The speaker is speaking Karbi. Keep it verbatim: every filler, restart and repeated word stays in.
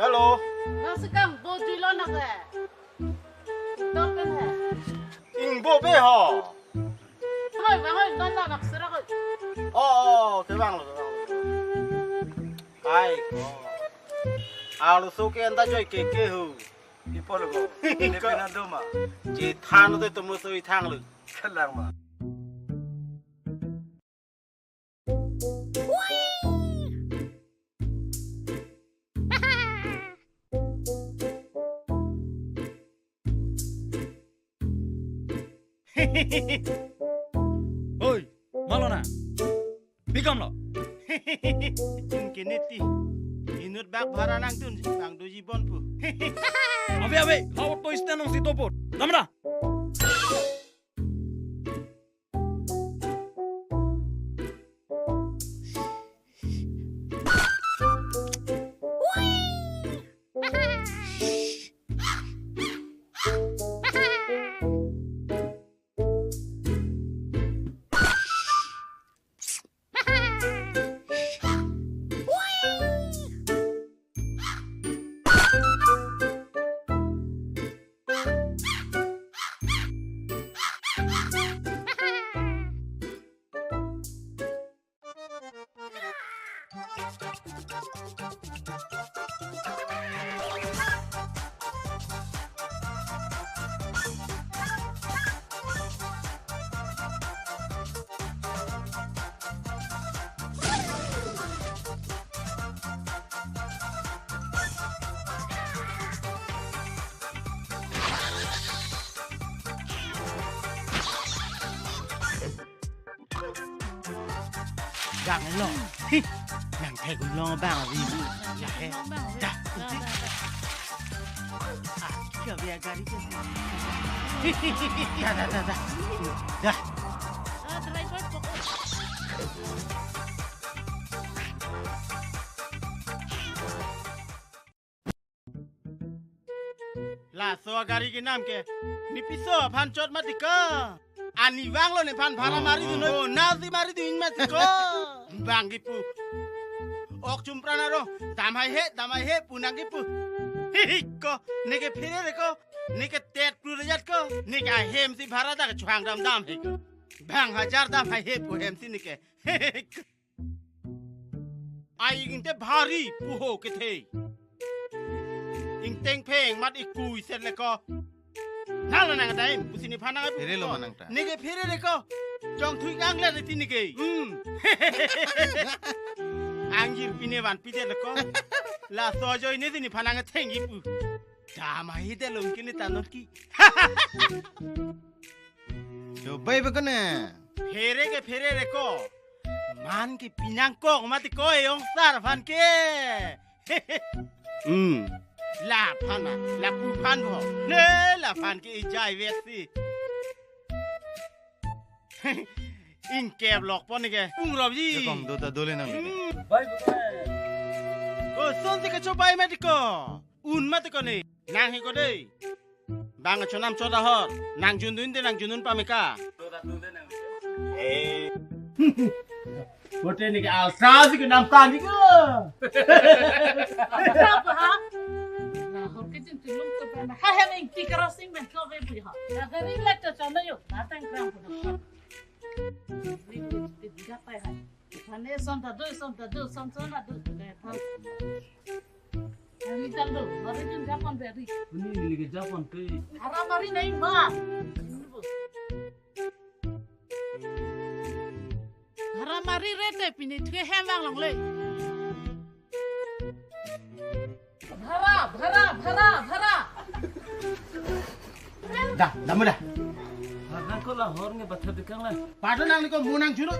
Hello. Nang si kangbo juilo nang ke. Dok kan he. Ingbo be ho. Hoi, bang hoi, non non nak sira hoi. Oh, oh, kevanglo, kevanglo. Ai ko. Arloso ke anta joi ke ke ho. Ipo lo ko. Ko. Nepe na doma. Chethan te tomo so ithang lo. Kalang ma. Hoi, malona. Pi kam lo. Itum keneti. Inut bak bhara nangdun bang doji bon pu. Ave, ave, laut to stand nong si topot. Damra. Gang lo. Hi. Nang thek long bang ri. Ya he. Da. Ah, kya biya gari ke. Da, da, da, da. Da. Ah, driver pokok. Laso agari kenam ke, ne piso aphan chot mati ko. Ani vanglo nephan bhara mari dun noi. Oh, nasi mari dun mati ko. Bang kipu. Ok chumpran aro, dam haihe, dam haihe pu nang kipu. Hi hi ko, neke phere re ko, neke tet pru rejat ko, neke ahem si bhara dak chuang dam dam he ko. Bang hajar dam haihe pu hem si neke. Ai ingte bhari puho kethe. Ingteng pheng mat ikui set le ko. Nang lo nang time, pusi nephan nang apu. Phere lo ko. Manang ta. Neke phere le ko. Jong thui kang le ti neke. Hmm. Angjir pine van pite le ko. Laso ajoine si nephan nang theng ipu. Dam ahi de lom kini tanot ki. Chobai ba kone. Phere ke phere re ko. Man ke pinang kok mati ko e ong sar aphan ke. Hmm. Laphan na, lapu phan ho. Ne laphan ke ijai vet si. Ingkep lok pon ke. Pung rop ji. Kom do ta dole nang. Hmm. Bai bu. Koson si kechobai mati ko. Un mati ko ne. Nang he ko dei. Bang chonam chot ahor. Nang jundun te nang jundun pameka. Eh. Bote ne ke alsa si kenam tani ko. Alsa apa ha? Na hor ke jin tulung to bana. Ha ha ning ti crossing men ko be bui ha. Na gari lek to chana yo. Na tang kram ko. Ni ti diga pai ha. Thane son ta do, son ta do, son son ta do. Ari jam do, mari jun japon pe ari. Ini lagi japon pe. Ara mari nai ma. Ara mari rete pini thue hem vang longle. Bhara, bhara, bhara, bhara. Da, damu da. Bhara ko la hor nge batha bikang la. Pada nang ni ko munang juru.